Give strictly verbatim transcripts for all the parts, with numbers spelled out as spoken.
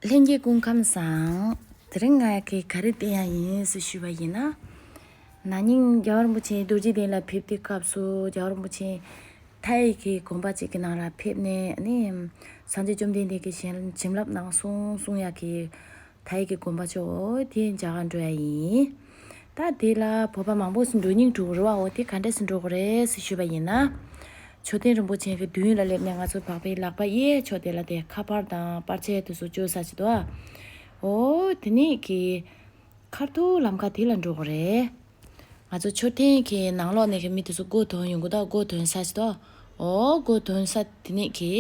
ལྷན་རྒྱས་སྐུ་ཁམས་བཟང་། དེ་རིང་ང་གིས་ག་རེ་བསྟན་ཡ་ཡིན་ཟེར་ཞུས་པ་ཡིན་ན། ན་ནིང་རྒྱལ་བ་རིན་པོ་ཆེ་རྡོ་རྗེ་གདན་ལ་ཕེབས་དུས་སྐབས་སུ་རྒྱལ་བ་རིན་པོ་ཆེ་མཐའ་ཡི་གི་དགོན་པ་གཅིག་གི་ནང་ལ་ཕེབས་ནས་ནི་སངས་རྒྱས་བཅོམ་ལྡན་འདས་ཀྱིས་བྱིན་བྱིན་རླབས་གནང་སོང་གསུང་ཡ་གི་མཐའ་ཡི་གི་དགོན་པ་ཅིག་འོ་དེ་མཇལ་ག་འགྲོ་ཡ་ཡིན། ད་དེ་ལ་བོད་པ་མང་པོ་ཞིག་འགྲོ་སྙིང་བྲོ་གི་རེད་བ། འོ་དེ་ག་འདྲ་ཞིག་འགྲོ་གི་རེད་ཟེར་ཞུས་པ་ཡིན་ན། མཆོད་རྟེན་རིན་པོ་ཆེ་གི་མདུན་ལ་སླེབས་ནས་ང་ཚོ་བག་ཕེབས་ལག་པ་གཡས་ཕྱོགས་དེ་ལ་དེ་ཁ་པར་དང་པར་ཆས་དེ་ཚོ་སྤྱོད་ས་ཅིག་འདུག་ཨ། འོ་དེ་ནས་གི་ཁ་ཐུག་ལམ་ཁ་དེ་ལ་འགྲོ་གི་རེད། ང་ཚོ་མཆོད་རྟེན་གི་ནང་ལོགས་ནས་གི་མི་དེ་ཚོ་སྒོ་ཐོན་ཡོང་གི་འདུག་སྒོ་ཐོན་ས་ཅིག་འདུག་འོ་སྒོ་ཐོན་ས་དེ་ནས་གི་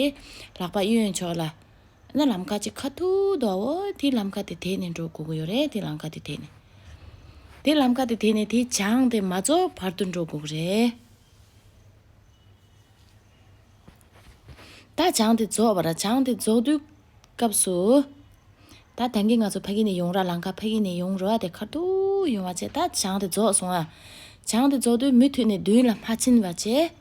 ལག་པ་གཡོན་ཕྱོགས་ལ། ན་ལམ་ཁ་ཅིག་ཁ་ཐུག་འདུག་འོ་དེ་ལམ་ཁ་དེ་དེད་ནས་འགྲོ་དགོས་ཀྱི་ཡོད་རེད། དེ་ལམ་ཁ་དེ་དེད་ནས། དེ་ལམ་ཁ་དེ་དེད་ནས་དེ་བྱང་དེ་མ་རྫོགས་བར་དུ་འགྲོ་དགོས་ཀྱི་རེད། ད་བྱང་དེ་རྫོགས་པ་ར་བྱང་དེ་རྫོགས་དུས་སྐབས་སུ། ད་ད་གིན་ང་ཚོ་ཕ་གི་ནས་ཡོང་ར་ལམ་ཁ་ཕ་གི་ནས་ཡོང་ར་དེ་ཁ་ཐུག་ཡོང་བ་བྱས་ད་བྱང་དེ་རྫོགས་སོང་ཨ། བྱང་དེ་རྫོགས་དུས་མུ་མཐུད་ནས་མདུན་ལ་མ་ཕྱིན་པ་བྱས།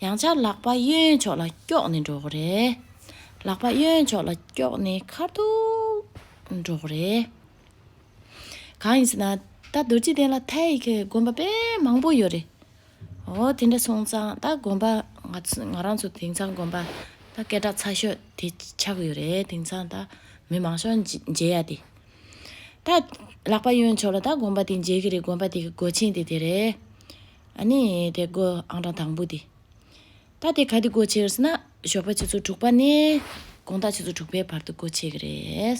ཡང་བསྐྱར་ལག་པ་གཡོན་ཕྱོགས་ལ་ཀྱོག་ནས་འགྲོ་གི་རེད། ལག་པ་གཡོན་ཕྱོགས་ལ་ཀྱོག་ནས་ཁ་ཐུག་འགྲོ་གི་རེད། གང་ཡིན་ཟེར་ན། ད་རྡོ་རྗེ་གདན་ལ་མཐའ་ཡི་གི་དགོན་པ་དཔེ་མང་པོ་ཡོད་རེད། འོ་དེ་འདྲ་སོང་ཙང་ད་དགོན་པ་ང་ཚོ་ང་རང་ཚོ་དེང་སང་དགོན་པ་ད་སྐད་གྲགས་ཚ་ཤོས་དེ་ཆགས་ཀྱི་ཡོད་རེད། དེང་སང་ད་མི་མང་ཤོས་མཇལ་ཡ་དེ། ད་ལག་པ་གཡོན་ཕྱོགས་ལ་ད་དགོན་པ་དེ་མཇལ་གི་རེད། དགོན་པ་དེ་གི་སྒོ་ཆེན་དེ་དེ་རེད། ཨ་ནི་དེ་སྒོ་ཨང་གྲངས་དང་པོ་དེ། ད་དེ་ག་དེ་སྒོ་ཕྱེ་ཟེར་ན་ཞོགས་པ་ཆུ་ཚོད་དྲུག་པ་ནས་དགོང་དག་ཆུ་ཚོད་དྲུག་པའི་བར་དུ་སྒོ་ཕྱེ་གི་རེད།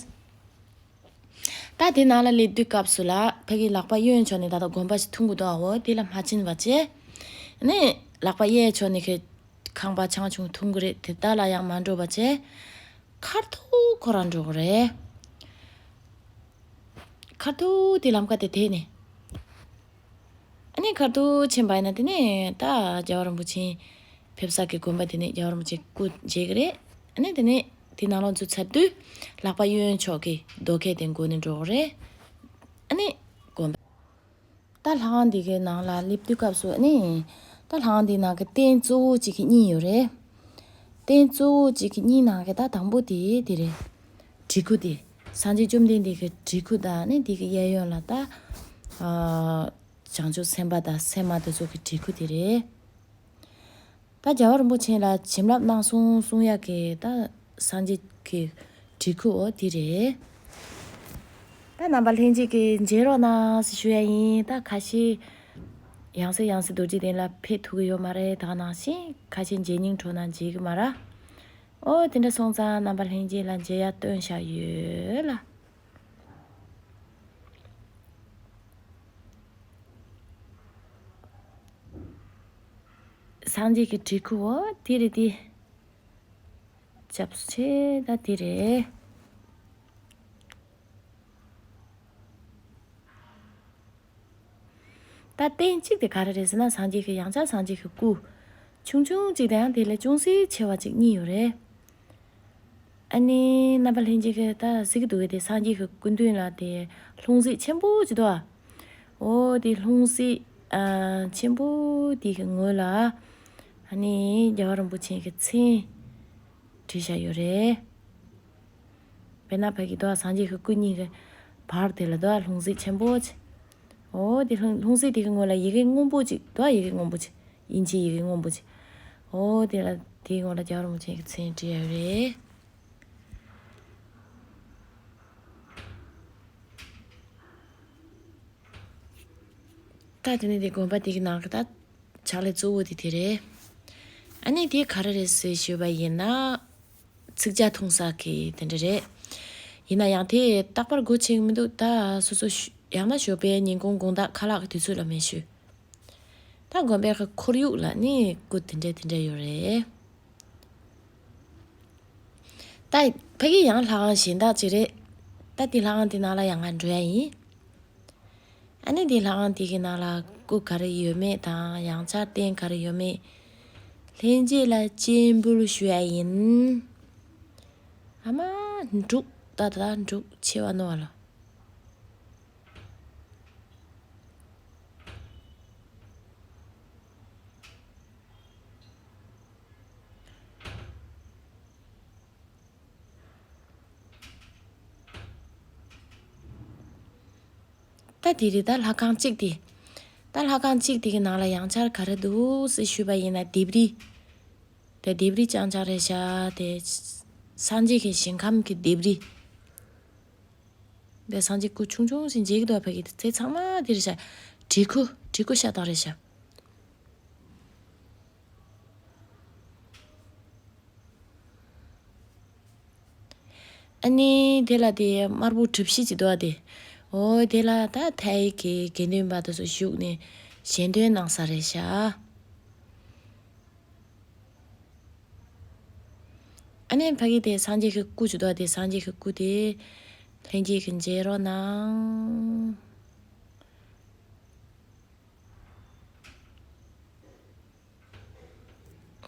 ད་དེ་ནང་ལ་སླེབས་དུས་སྐབས་སུ་ལ་ཕ་གི་ལག་པ་གཡོན་ཕྱོགས་ནས་ད་ལྟ་དགོན་པ་ཞིག་མཐོང་གི་འདུག་འོ་དེ་ལ་མ་ཕྱིན་པ་བྱས། ནས་ལག་པ་གཡས་ཕྱོགས་ནས་ཁོས་ཁང་པ་ཆུང་ཆུང་མཐོང་གི་རེད། དེ་ད་ལ་ཡང་མ་འགྲོ་བ་བྱས། ཁ་ཐུག་ཁོ་རང་འགྲོ་གི་རེད། ཁ་ཐུག་དེ་ལམ་ཁ་དེ་དེད་ནས། ཨ་ནི་ཁ་ཐུག་ཕྱིན་པ་ཡིན་ན་དེ་ནས་ད་རྒྱལ་བ་རིན་པོ་ཆེ་ཕེབས་ས་གི་དགོན་པ་དེ་ནས་རྒྱལ་བ་རིན་པོ་ཆེ་སྐུ་མཇལ་གི་རེད། ཨ་ནི་དེ་ནས་དེ་ནང་ལོགས་འཛུལ་ཚར་དུས་ལག་པ་གཡོན་ཕྱོགས་ཀྱི་རྡོ་ཁལ་དེ་མགོ་ནས་འགྲོ་གི་རེད། ཨ་ནི་དགོན་པ། ད་ལྷ་ཁང་འདི་གའི་ནང་ལ་སླེབས་དུས་སྐབས་སུ་ཨ་ནི་ད་ལྷ་ཁང་འདིའི་ནང་གི་རྟེན་གཙོ་བོ་གཅིག་གི་གཉིས་ཡོད་རེད། རྟེན་གཙོ་བོ་གཅིག་གི་གཉིས་ནང་གི་ད་དང་པོ་དེ་དེ་རེད། བྲིས་སྐུ་དེ། སངས་རྒྱས་བཅོམ་ལྡན་འདས་ཀྱི་བྲིས་སྐུ་དང་ནི་དེ་གི་གཡས་གཡོན་ལ་ད། ཨ། བྱང་ཆུབ་སེམས་དཔའ་དང་སེམས་མ་དེ་ཚོ་གི་བྲིས་སྐུ་དེ་རེད། ད་རྒྱལ་བ་རིན་པོ་ཆེ་ལ་བྱིན་རླབས་གནང་སོང་གསུང་ཡག་གི་ད་སངས་རྒྱས་ཀྱི་བྲིས་སྐུ་འོ་དེ་རེད། ད་རྣམ་པ་ལྷན་རྒྱས་ཀྱིས་མཇལ་རོགས་གནང་ཟེར་ཞུ་ཡ་ཡིན། ད་ཁ་ཤས་ཡང་སེ་ཡང་སེ་རྡོ་རྗེ་གདན་ལ་ཕེབས་ཐུབ་ཀྱི་ཡོད་མ་རེད། ད་ག་ནང་བཞིན་ཁ་ཤས་མཇལ་སྙིང་བྲོ་ན་མཇལ་གི་མ་རེད། ཨོ་དེ་འདྲ་སོང་ཙང་རྣམ་པ་ལྷན་རྒྱས་ལ་མཇལ་ཡ་སྟོན་བཞག་ཡོད་ལ། སངས་རྒྱས་ཀྱི་བྲིས་སྐུ་འོ་དེ་རེད་དེ། ཆབ་ཆེ་ད་དེ་རེད། ད་རྟེན་གཅིག་དེ་ག་རེ་རེད་ཟེར་ན་སངས་རྒྱས་ཀྱི་ཡང་བསྐྱར་སངས་རྒྱས་ཀྱི་སྐུ་ཆུང་ཆུང་གཅིག་དང་ཡང་དེ་ལས་ཅུང་ཟད་ཆེ་བ་གཅིག་གཉིས་ཡོད་རེད། ཨ་ནི་རྣམ་པ་ལྷན་རྒྱས་ཀྱིས་ད་གཟིགས་ཀྱི་འདུག་གས། དེ་སངས་རྒྱས་ཀྱི་སྐུ་མདུན་ལ་དེ་ལྷུང་བཟེད་ཆེན་པོ་ཅིག་འདུག་ཨ། འོ་དེ་ལྷུང་བཟེད་ཨ་ཆེན་པོ་དེ་གི་ངོས་ལ་ཨ་ནི་རྒྱལ་བ་རིན་པོ་ཆེ་གི་མཚན་བྲིས་བཞག་ཡོད་རེད། དཔེར་ན་ཕ་གི་འདུག་ཨ། སངས་རྒྱས་ཀྱི་སྐུ་གཉིས་ཀྱི་བར་དེ་ལ་འདུག་ཨ། ལྷུང་བཟེད་ཆེན་པོ་ཅིག་འོ་དེ་ལྷུང་ལྷུང་བཟེད་དེ་གི་ངོས་ལ་ཡི་གེ་སྔོན་པོ་ཅིག་འདུག་ཨ། ཡི་གེ་སྔོན་པོ་ཅིག་དབྱིན་ཇིའི་ཡི་གེ་སྔོན་པོ་ཅིག་འོ་དེ་ལ་དེའི་ངོས་ལ་རྒྱལ་བ་རིན་པོ་ཆེ་གི་མཚན་བྲིས་ཡོད་རེད། ད་དེ་ནས་དེ་དགོན་པ་དེ་གི་ནང་གི་ད་ཕྱག་ལས་གཙོ་བོ་དེ་དེ་རེད། ཨ་ནི་དེ་ག་རེ་རེད་ཟེར་ཞུས་པ་ཡིན་ན། ཚིག་ཇ་འཐུང་ས་གི་དེ་འདྲ་རེད། ཡིན་ན་ཡང་དེ་རྟག་པར་སྒོ་ཕྱེ་གི་མི་འདུག་ད་སོ་སོ་ཞུ་ཡང་ན་ཞོགས་པའི་ཉིན་གུང་དགོང་དག་ཁ་ལག་གི་དུས་ཚོད་ལ་མེད་ཞུ། ད་དགོན་པའི་ཁོར་ཡུག་ལ་ནི་སྐུ་དེ་འདྲ་དེ་འདྲ་ཡོད་རེད། ད་ཕ་གི་ཡང་ལྷ་ཁང་གཞན་དག་ཅིག་རེད། ད་དེ་ལྷ་ཁང་དེ་ནང་ལ་ཡང་ང་འགྲོ་ཡ་ཡིན། ཨ་ནི་དེ་ལྷ་ཁང་དེ་གི་ནང་ལ་སྐུ་ག་རེ་ཡོད་མེད་དང་ཡང་བསྐྱར་རྟེན་ག་རེ་ཡོད་མེད་ལྷན་རྒྱས་ལ་སྤྱན་འབུལ་ཞུ་ཡ་ཡིན། ཨ་མ་འབྲུག་ད་ད་འབྲུག་ཆེ་བ་ནོ་བ་ལ། དེ་རེད། ད་ལྷ་ཁང་གཅིག་དེ། ད་ལྷ་ཁང་གཅིག་དེ་གི་ནང་ལ་ཡང་བསྐྱར་ག་རེ་འདུག་ཟེར་ཞུས་པ་ཡིན་ན་ལྡེབས་རིས། དེ་ལྡེབས་རིས་རྐྱང་རྐྱང་རེད་ཤག་དེ་སངས་རྒྱས་ཀྱི་ཞིང་ཁམས་ཀྱི་ལྡེབས་རིས། དེ་སངས་རྒྱས་སྐུ་ཆུང་ཆུང་ཞིག་མཇལ་གྱི་འདུག་ཕ་གི་དེ་ཚང་མ་དེ་རེད་ཤག་བྲིས་སྐུ་བྲིས་སྐུ་ཤ་སྟག་རེད་ཤག་ཨ་ནི་དེ་ལ་དེ་དམར་པོ་གྲུ་བཞི་ཅིག་འདུག་ཨ་དེ། འོ་དེ་ལ་ད་ཐའི་གི་དགེ་འདུན་པ་དེ་ཚོ་བཞུགས་ནས་ཞལ་འདོན་གནང་ས་རེད་ཤག་ཨ་ནི་ཕ་གི་དེ་སངས་རྒྱས་ཀྱི་སྐུ་ཅིག་འདུག་ཨ་དེ་སངས་རྒྱས་ཀྱི་སྐུ་དེ་ལྷན་རྒྱས་ཀྱིས་མཇལ་རོགས་གནང་།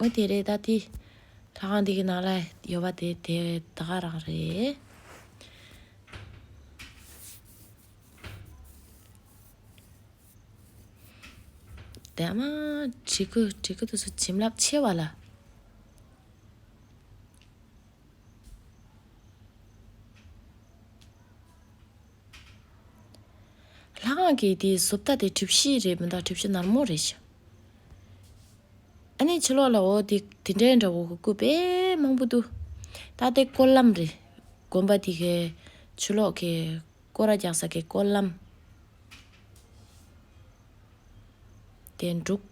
འོ་དེ་རེད། ད་དེ་ལྷ་ཁང་འདི་གི་ནང་ལ་ཡོད་པ་དེ་དེ་ད་ག་རང་རེད། དེ་མ་བྲིས་སྐུ་བྲིས་སྐུ་དེ་ཚོ་བྱིན་རླབས་ཆེ་བ་ལ། ལྷ་ཁང་གི་དེའི་བཟོ་ལྟ་དེ་གྲུ་བཞི་རེད་མི་འདུག་གྲུ་བཞི་ནར་མོ་རེད་ཤག་ཨ་ནི་ཕྱི་ལོགས་ལ་འོ་དེ་དེ་འདྲའི་འདྲ་བོ་གི་སྐུ་དཔེ་མང་པོ་འདུག་ད་དེ་སྐོར་ལམ་རེད། དགོན་པ་དེ་གའི་ཕྱི་ལོགས་ཀྱི་སྐོར་ར་རྒྱག་ས་གི་སྐོར་ལམ། དེ་འབྲུག་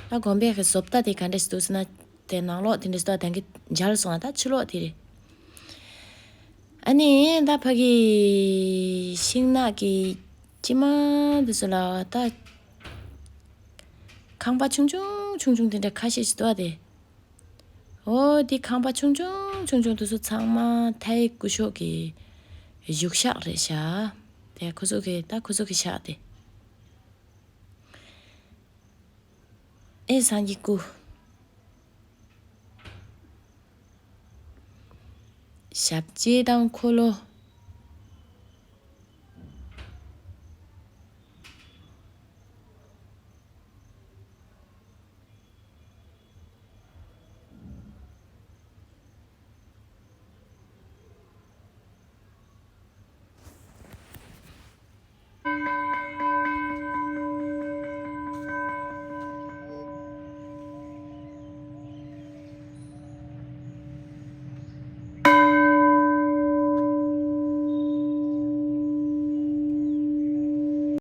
ད་དགོན་པའི་གི་བཟོ་ལྟ་དེ་ག་འདྲ་ཞིག་འདུག་ཟེར་ན། དེ་ནང་ལོགས་དེ་འདྲ་ཞིག་འདུག་ད་གིན་མཇལ་སོང་ང་། ད་ཕྱི་ལོགས་དེ་རེད། ཨ་ནི་ད་ཕ་གི་ཤིང་ནགས་ཀྱི་དཀྱིལ་མ་འདི་ཚོ་ལ་ད་ཁང་པ་ཆུང་ཆུང་ཆུང་ཆུང་དེ་འདྲ་ཁ་ཤས་ཤིག་འདུག་ཨ་དེ། འོ་དེ་ཁང་པ་ཆུང་ཆུང་ཆུང་ཆུང་དེ་ཚོ་ཚང་མ་ཐའི་སྐུ་ཞབས་ཀྱི་བཞུགས་ཤག་རེད་ཤག་དེ་ཁོ་ཚོ་གི་ད་ཁོ་ཚོ་གི་ཤག་དེ། ཨེ་སངས་རྒྱས་སྐུ། ཞབས་རྗེས་དང་འཁོར་ལོ་